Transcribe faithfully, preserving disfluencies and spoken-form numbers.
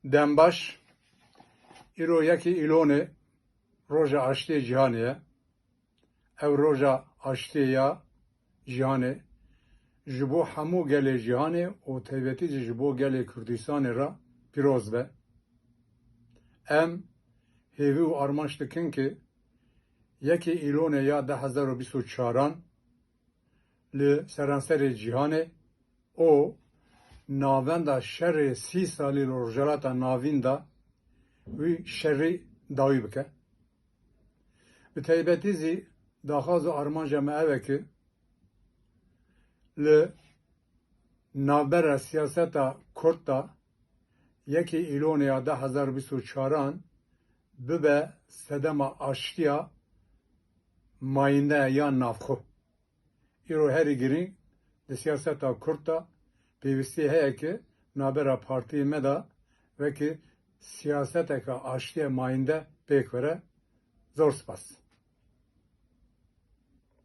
Dem baş, îro yekê Îlonê roja aştiyê cîhanê ye. Ew roja aştiyê ya cîhanê ji bo hemû gelê cîhanê û taybetî jî ji bo gelê Kurdistanê re pîroz be. Em hêvî û armanc dikin ki yekê Îlonê ya du hezar û bîst û çaran li seranserê cîhanê û navenda şerê sî salî li Rojhilata Navîn de wî şerî dawî bike. Bi taybetî zî daxwaz û armanca me ev e ki li navbera siyaseta Kurd de yekê Îlonê ya du hezar bîst û çaran bibe sedema aştiya mayînde ya navxwe. Îro herî girîng di siyaseta Kurd de pêwîstî heye ki navbera partiyê me de wekî siyaseteke aştiyê mayînde pêk were. Zor spas.